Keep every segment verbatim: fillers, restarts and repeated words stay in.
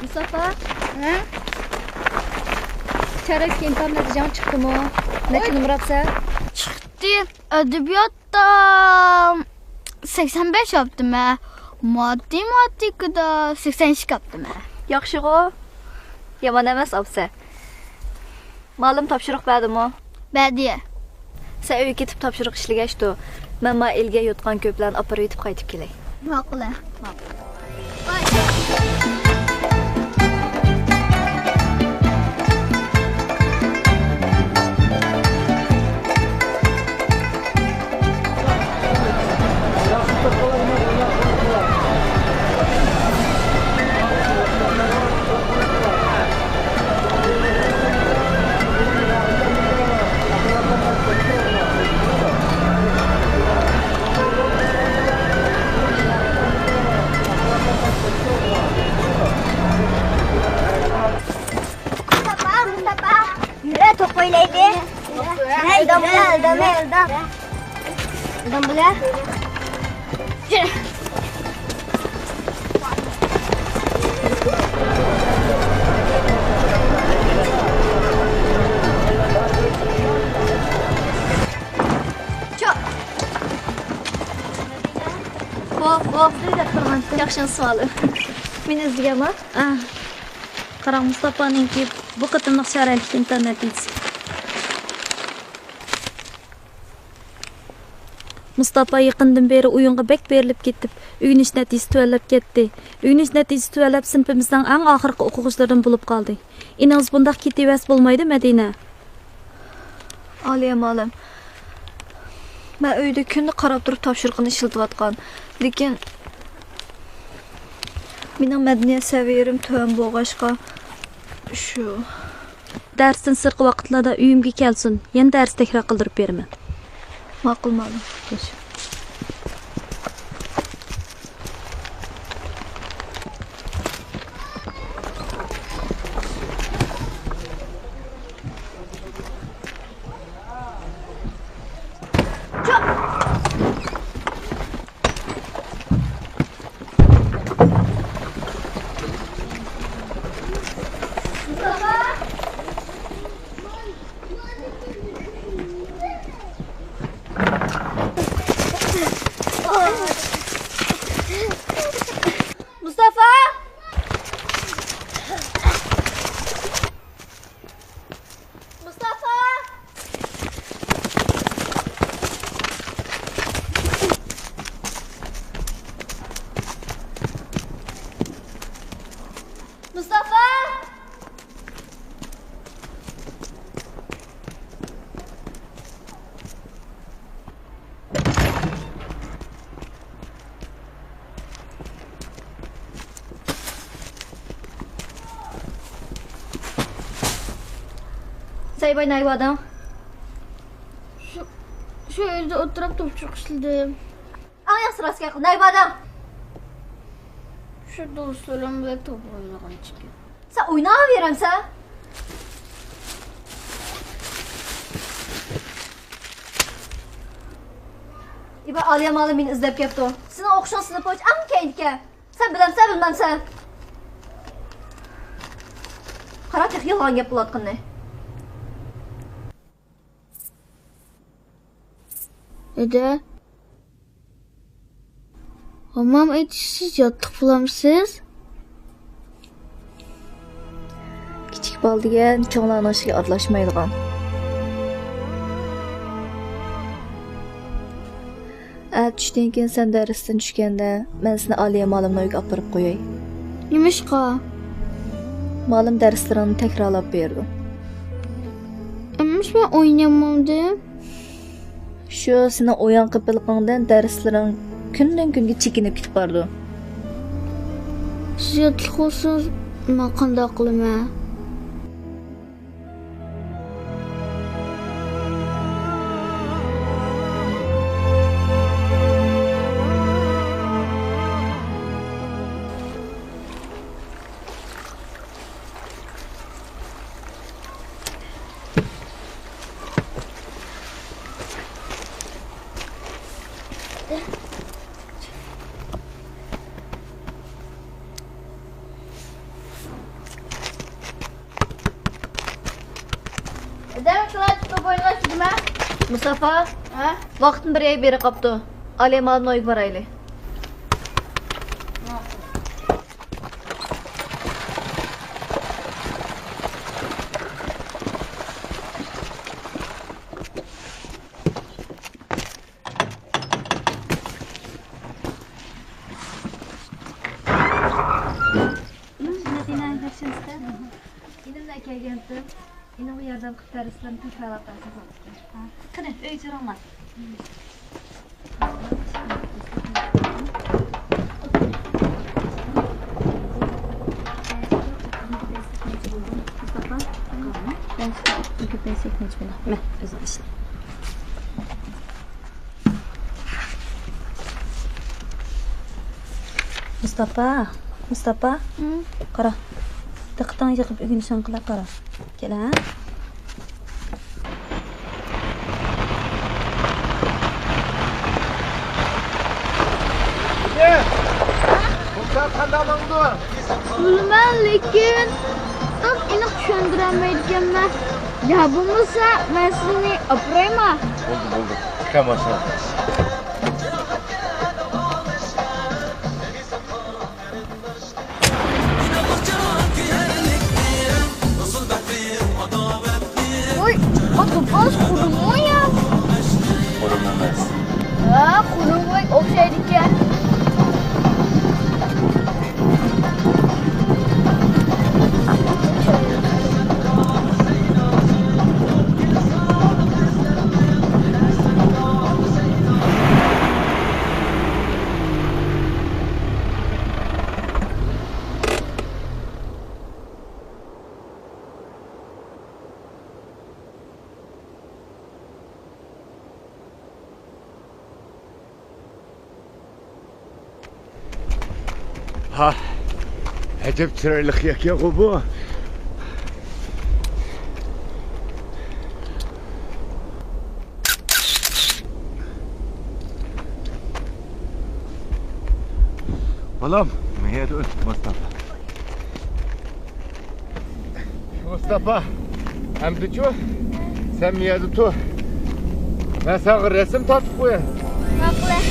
مۇستافا، ھە؟ چارەك ئىمتىھان نەتىجەڭ چىقتىمۇ؟ نەچچە نومۇر ئاپسەن؟ چىقتى. ئەدەبىياتتا سەكسەن بەش ئاپتىمەن. ماتېماتىكىدا سەكسەن ئىككى ئاپتىمەن. ياخشىغۇ. يامان ئەمەس ئاپسەن. مالىم تاپشۇرۇق بەردىمۇ؟ بەردى. سەن ئۆيگە كېتىپ تاپشۇرۇق ئىشلىگەچتۇ. مەن ما ئىلگە يوتقان كۆپلەرنى ئاپىرىۋېتىپ قايتىپ كېلەي. ماقۇل، ھە، ماقۇل. مۇستاپا، مۇستاپا، يۈرە توپ ئوينايلى. ھەي، ئىلدام بىلە، ئىلدام بىلە، ئىلدام. ئىلدام بىلە. يۈرە. چوق. بوپ، بوپ. ياخشى سوئال. مېنى ئىزدىگەنما؟ ئاھ. قاراڭ، مۇستاپانىڭكى بۇ قېتىملىق چارەنلىك ئىمتىھان نەتىجىسى. مۇستاپا يېقىندىن بېرى ئويۇنغا بەك بېرىلىپ كېتىپ، ئۆگىنىش نەتىجىسى تۆۋەنلەپ كەتتى. ئۆگىنىش نەتىجىسى تۆۋەنلەپ، سىنىپىمىزنىڭ ئەڭ ئاخىرقى ئوقۇغۇچىلىرىدىن بولۇپ قالدى. ئىنىڭىز بۇنداق كېتىۋەرسە بولمايدۇ، مەدىنە. ئالىيە مۇئەللىم، مەن ئۆيدە كۈندە قاراپ تۇرۇپ تاپشۇرۇقنى ئىشلىتىۋاتقان. لېكىن مېنىڭ مەدەنىيەت سەۋىيەم تۆۋەن بولغاچقا، شۇ. دەرستىن سىرتقى ۋاقىتلاردا ئۆيۈمگە كەلسۇن، يەنە دەرس تەكرار قىلدۇرۇپ بېرىمەن. ماقۇل، مۇئەللىم. مۇستافا! مۇستافا! مۇستافا! سەيباي، نەگە باردىڭ؟ شۇ، شۇ يەردە ئولتۇرۇپ توپچۇق ئىشلىدىم. ئەڭ ياخشى راست گەپ قىل، نەگە باردىڭ؟ شۇ دوستلىرىم بىلەن توپ ئوينىغان ئىكەن. سەن ئويناۋېرەمسەن؟ ئىبا، ئالىيە مۇئەللىم مېنى ئىزدەپ كەپتۇ. سېنىڭ ئوقۇشۇڭ سىنىپ بويىچە ئەڭ كەينىدىكەن. سەن بىلەمسەن، بىلمەمسەن؟ قارا، تېخى يالغان گەپ قىلىۋاتقىنىنى. دەدە، ھاممام ئېتىشسىز ياتلىق بولامسىز؟ كىچىك بالا دېگەن چوڭلارنىڭ ئىشىگە ئارىلاشمايدىغان. ئەتە چۈشتىن كېيىن سەن دەرستىن چۈشكەندە، مەن سېنى ئالىيە مۇئەللىمنىڭ ئۆيىگە ئاپىرىپ قوياي. نېمىشقا؟ مۇئەللىم دەرسلىرىڭنى تەكرارلاپ بېرىدۇ. ئەمىسە مەن ئوينىيالمامدىم. شۇ سېنىڭ ئويۇن قېپىللىقىڭدىن دەرسلىرىڭ كۈندىن-كۈنگە چېكىنىپ كېتىپ بارىدۇ. سىز ياتلىق بولسىڭىز، مەن قانداق قىلىمەن؟ نېمە؟ مۇستاپا، ھە؟ ۋاقىتنى بىر يەرگە بېرىپ قاپتۇ. ئالىيە مالىنى ئۆيگە بارايلى. ئىنىمنى كەلگەنتىم. ئىنىمغا ياردەم قىلىپ دەرسلەرنى تەكرارلاپ بەرسە بولىدىكەن. قېنى، ئۆيگە يۈرۈڭلار. مۇستاپا، مەن ئۆزۈم ئىشلەپ. مۇستاپا، مۇستاپا، ھە؟ قارا. دىققىتىڭنى يىغىپ ئۆگىنىشىڭنى قىلە، قارا. كېلە. بۇلتار قانداق ماڭدى؟ بىلمەن، لېكىن ئەڭ ئېنىق چۈشەندۈرەلمەيدىكەنمەن. يا بولمىسا، مەن سىزنى ئاپىرايما؟ بولدى، بولدى. تىكەن باشلاڭ. ۋوي، ئۇ توپاز قۇرۇمغۇ يا؟ قۇرۇم ئەمەس. ھە، قۇرۇمغا ئوخشايدىكەن. ھا، ئەجەب چىرايلىق يەكەنغۇ بۇ. بالام، مەيەردە ئۆت، مۇستاپا. مۇستاپا، ئەمدىچۇ؟ سەن مەيەردە تۇر. مەن ساڭا رەسىم تارتىپ قوياي. ماقۇل.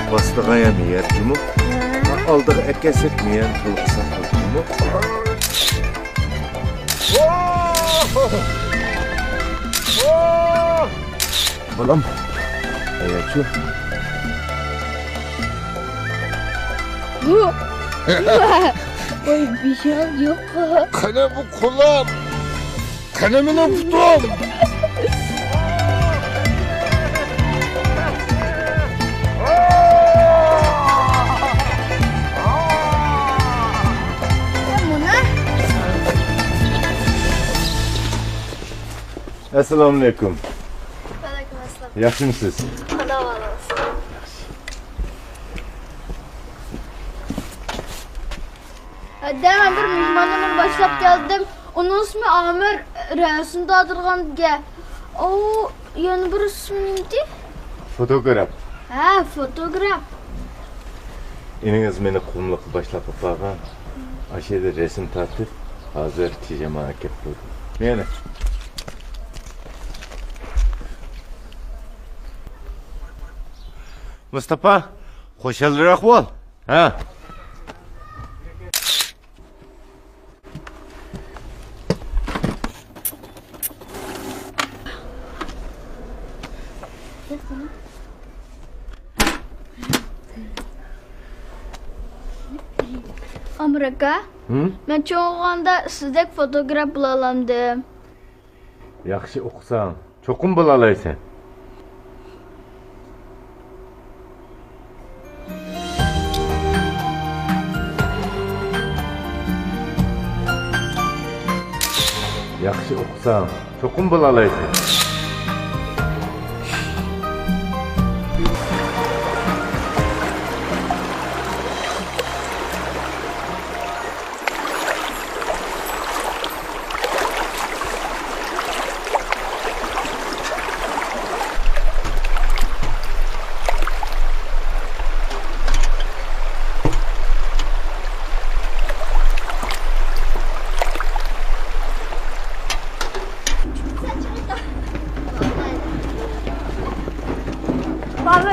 باستىغان يەر مەيەر جۇمۇ. ئالدىغا ئەكەلسەك مەيەر قىلغۇساق جۇمۇ. بالام، ئەيەچۇ. ۋاي، بىشال يوق. قېنى بۇ قولۇم؟ قېنى مېنىڭ پۇتۇم؟ ئەسسالامۇئەلەيكۇم. ۋەئەلەيكۇم ئەسسالام. ياخشىمۇسىز؟ خۇدا خالىسا. ھەدە، مەن بىر مېھماننى باشلاپ كەلدىم. ئۇنىڭ ئىسمى ئامىر، رەسىم تارتىدىغان گەپ. ئۇ يەنە بىر ئىسمى نېمىدى؟ فوتوگراف. ھە، فوتوگراف. ئىنىڭىز مېنى قۇملۇققا باشلاپ ئاپارغان. ئاشۇ يەردە رەسىم تارتىپ، ھازىر پىژاما ئەكەپ بولدۇم. مېنى. مۇستاپا، خۇشالراق بول. ھە. ئامىر ئاكا، ھىم؟ مەن چوڭ بولغاندا سىزدەك فوتوگراف بولالامدىم. ياخشى ئوقۇساڭ، چوقۇم بولالايسەن. ياخشى ئوقۇساڭ، چوقۇم بولالايسەن.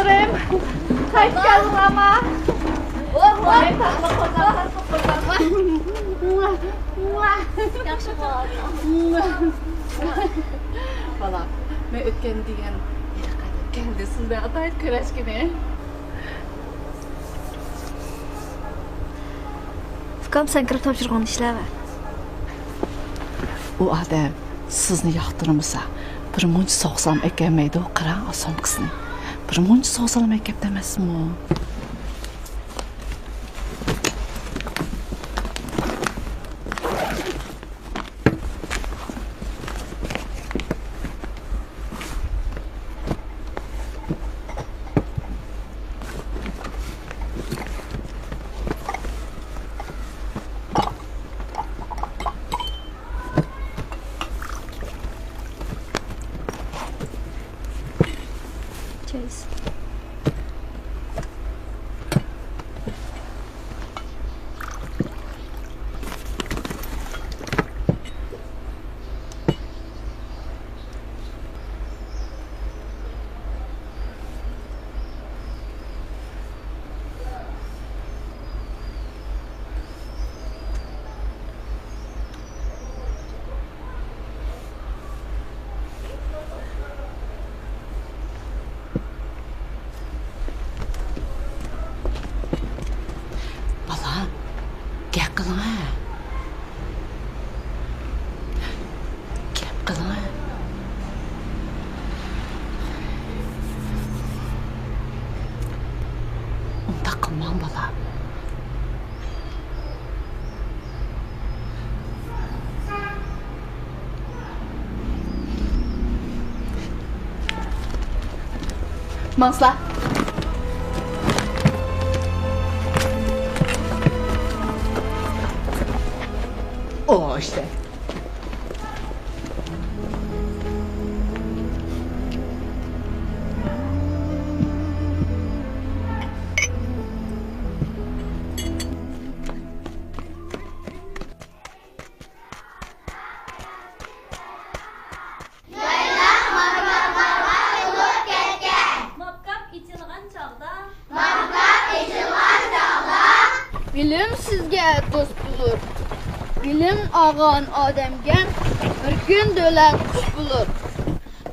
قايتىپ كەلدىڭلارمۇ؟ ياخشى بولدى. بالا، مەن ئۆتكەن دېگەن ھېلىقى ئادەم كەلدى. سىز بىلەن ئاتايىن كۆرۈشكىنى. ئۇكام، سەن كىرىپ تاپشۇرغىنىنى ئىشلەۋەر. ئۇ ئادەم سىزنى ياقتۇرمىسا، بىر مۇنچە سوغسام ئەكەلمەيدۇ، قاراڭ سومكىسىنى. بىر مۇنچە سوغسام ئەكەپتۇ ئەمەسمۇ؟ Cheers. بالام، گەپ قىلىڭە. گەپ قىلىڭە. ئۇنداق قىلماڭ، بالام. ماڭسىلا. ئو، ئىشتە. يايلاق ماركاپلارغا تولۇپ كەتكەن. ماركاپ ئېچىلغان چاغدا. ماركاپ ئېچىلغان چاغدا. بىلىم سىزگە دوست بولۇر. بىلىم ئالغان ئادەمگە بىر كۈن دۆلەت قۇش بولۇر.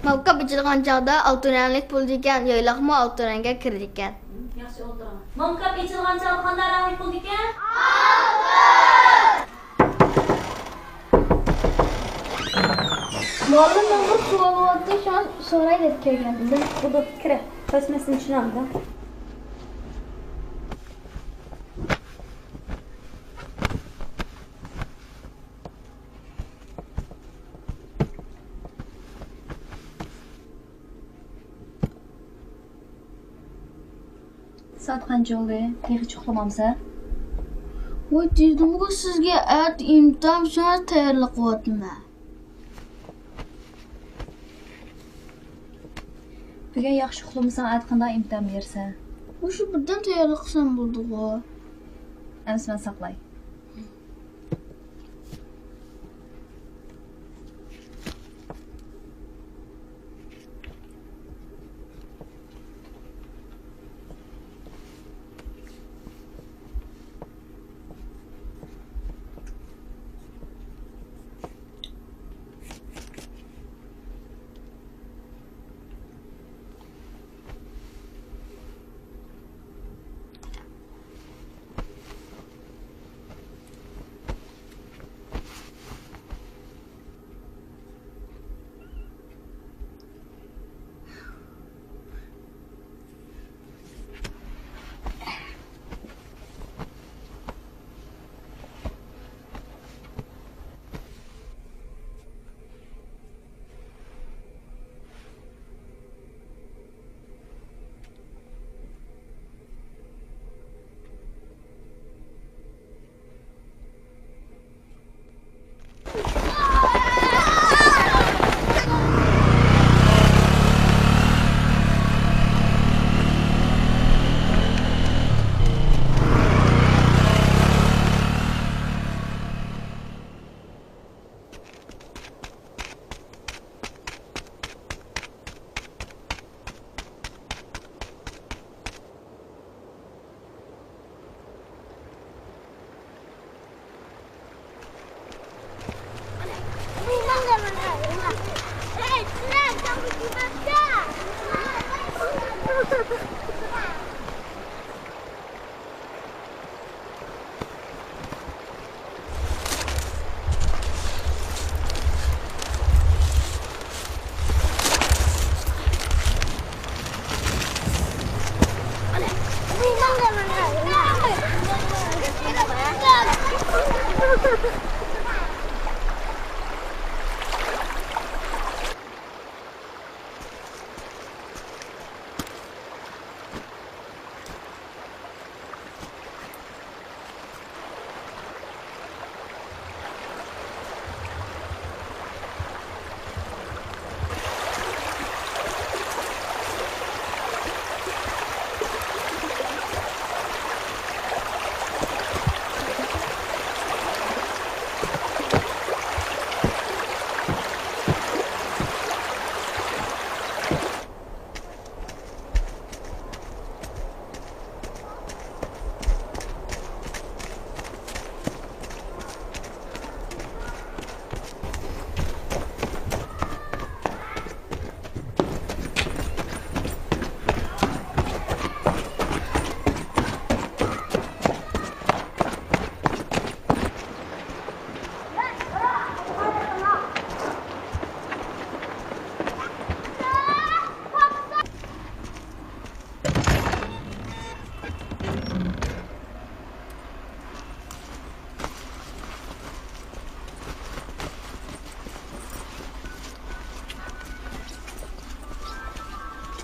ماركاپ ئېچىلغان چاغدا ئالتۇن رەڭلىك بولىدىكەن، يايلاقمۇ ئالتۇن رەڭگە كىرىدىكەن. ياخشى ئولتۇرۇڭ. ماركاپ ئېچىلغان چاغدا قانداق رەڭلىك بولىدىكەن؟ ئالتۇن! مۇئەللىم، مەن بىر سوئال بارتى، شۇڭا سوراي دەپ كەلگەن. بولدى، كىرە. بەس، مەسىلىنى چۈشىنەمدۇ؟ سائەت قانچە بولدى؟ تېخىچە ئۇخلىمامسەن؟ ۋاي، دېدىمغۇ سىزگە، ئەتە ئىمتىھان، شۇڭا تەييارلىق قىلىۋاتىمەن. بۈگۈن ياخشى ئۇخلىمىساڭ، ئەتە قانداق ئىمتىھان بېرىسەن؟ مۇشۇ بىردەم تەييارلىق قىلسام بولىدىغۇ. ئەمىسە مەن ساقلاي.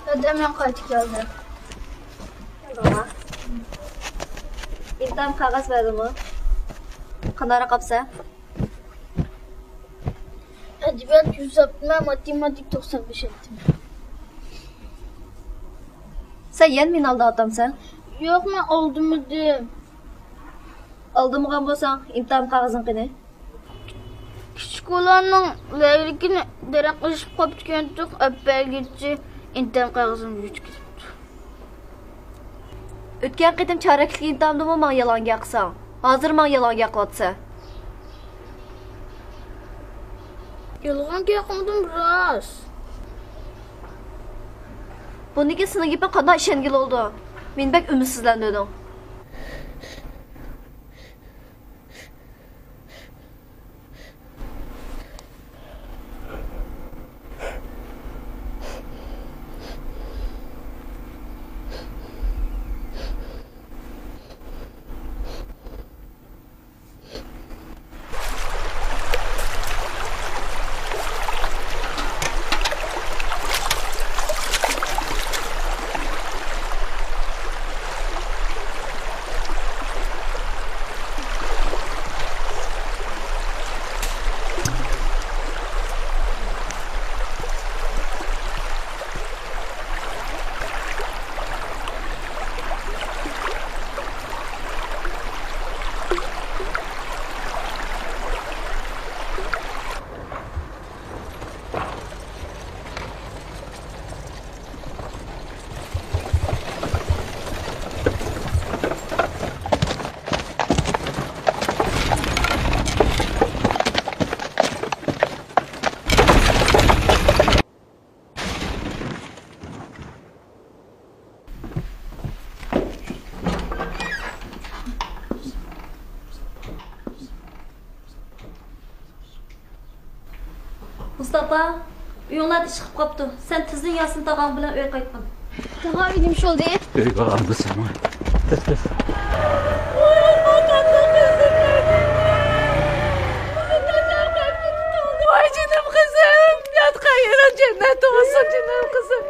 دادام، مەن قايتىپ كەلدىم. ئىمتىھان قەغەز بەردىمۇ؟ قانداقراق قاپسەن؟ ئەدەبىيات يۈز ئاپتىمەن، ماتېماتىك توقسان بەش ئاپتىمەن. سەن يەنە مېنى ئالداۋاتامسەن؟ يوق، مەن ئالدىمىدىم. ئالدىمىغان بولساڭ، ئىمتىھان قەغىزىڭ قېنى؟ كىچىك ئۇلارنىڭ لەۋلىكىنى دەرەخ ئېشىپ قاپتىكەنتۇق، ئەپەرگۈچى ئىمتىھان قەغىزىمنى يۆتكىزىپتۇ. ئۆتكەن قېتىم چارەكلىك ئىمتىھاندىمۇ ماڭا يالغان گەپ قىلساڭ، ھازىر ماڭا يالغان گەپ قىلىۋاتىسەن. يالغان گەپ قىلمىدىم، راست. بۇندىن كېيىن سېنىڭ گېپىڭگە قانداق ئىشەنگىلى بولىدۇ؟ مېنى بەك ئۈمىدسىزلەندۈردۈڭ. مۇستاپا، ئۆيۈڭلاردا ئىش چىقىپ قاپتۇ. سەن تېزدىن ياسىن تاغاڭ بىلەن ئۆيگە قايتقىن. تاغا، ئۆيدە نېمە ئىش بولدى؟ ئۆيگە بارغان بولساڭمۇ. تېز، تېز. ۋاي جېنىم قىزىم، ياتقان يېرىڭ جەننەت بولسۇن، جېنىم قىزىم.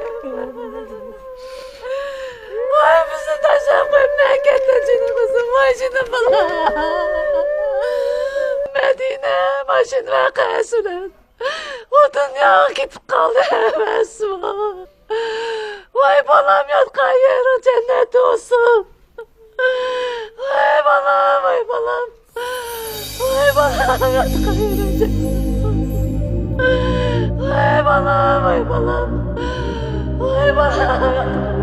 ۋاي، بىزنى تاشلاپ قويۇپ نەگە كەتتىڭ جېنىم قىزىم، ۋاي جېنىم بالام. مەدىنە، ماشىنا ۋەقەسى بىلەن بۇ دۇنياغا كېتىپ قالدى ئەمەسمۇ؟ ۋاي بالام، ياتقان يېرىڭ جەننەت بولسۇن. ۋاي بالام، ۋاي بالام. ۋاي بالام، ياتقان يېرىڭ جەننەت بولسۇن. ۋاي بالام، ۋاي بالام. ۋاي بالام.